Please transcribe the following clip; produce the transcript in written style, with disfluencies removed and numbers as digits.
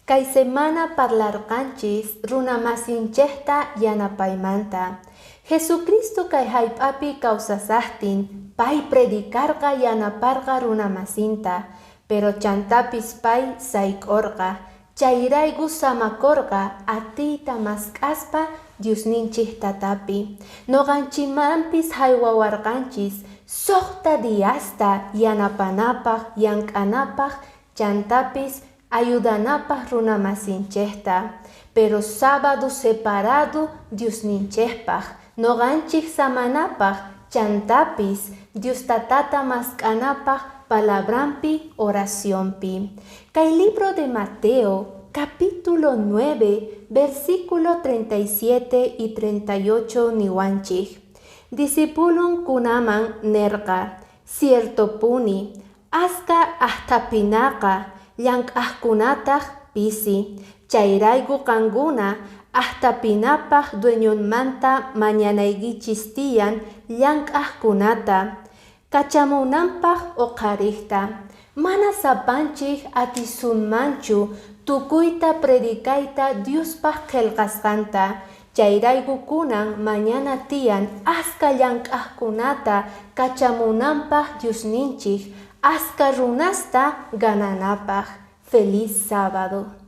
Kay semana parlarqanchis runamasinchejta yanapaymanta. Jesucristo kay jallp'api kawsasajtin, pay predicarqa yanaparqa runamasinta, pero chantapis pay sayk'orqa, chayrayku samakorqa atiyta mask'aspa Diosninchik tatapi. Noqanchikmanpis haywawarqanchis suqta diasta yanapanapaq, llank'anapaq, chantapis ayudanapaq runamasinchejta. Pero sábado separado Diosninchejpaq, noqanchik samanapaq, chantapis Dios tatata mask'anapaq palabrampi oracionpi. Kay libro de Mateo, capítulo 9, versículo 37 y 38 niwanchik. Discipulunkunaman nerqa, ciertopuni, aska ahtapinaqa, llank'aqkunataq pisi. Chayrayku qankuna ahtapinapaq dueñonmanta mañanaykichis tiyan llank'aqkunata kachamunanpaq uqhariqta. Mana sapanchik atisunmanchu tukuyta predicayta Diospaq qillqasqanta. Chayrayku kunan mañana tiyan aska llank'aqkunata kachamunanpaq Diosninchik aska runasta gananapaq. Feliz sábado.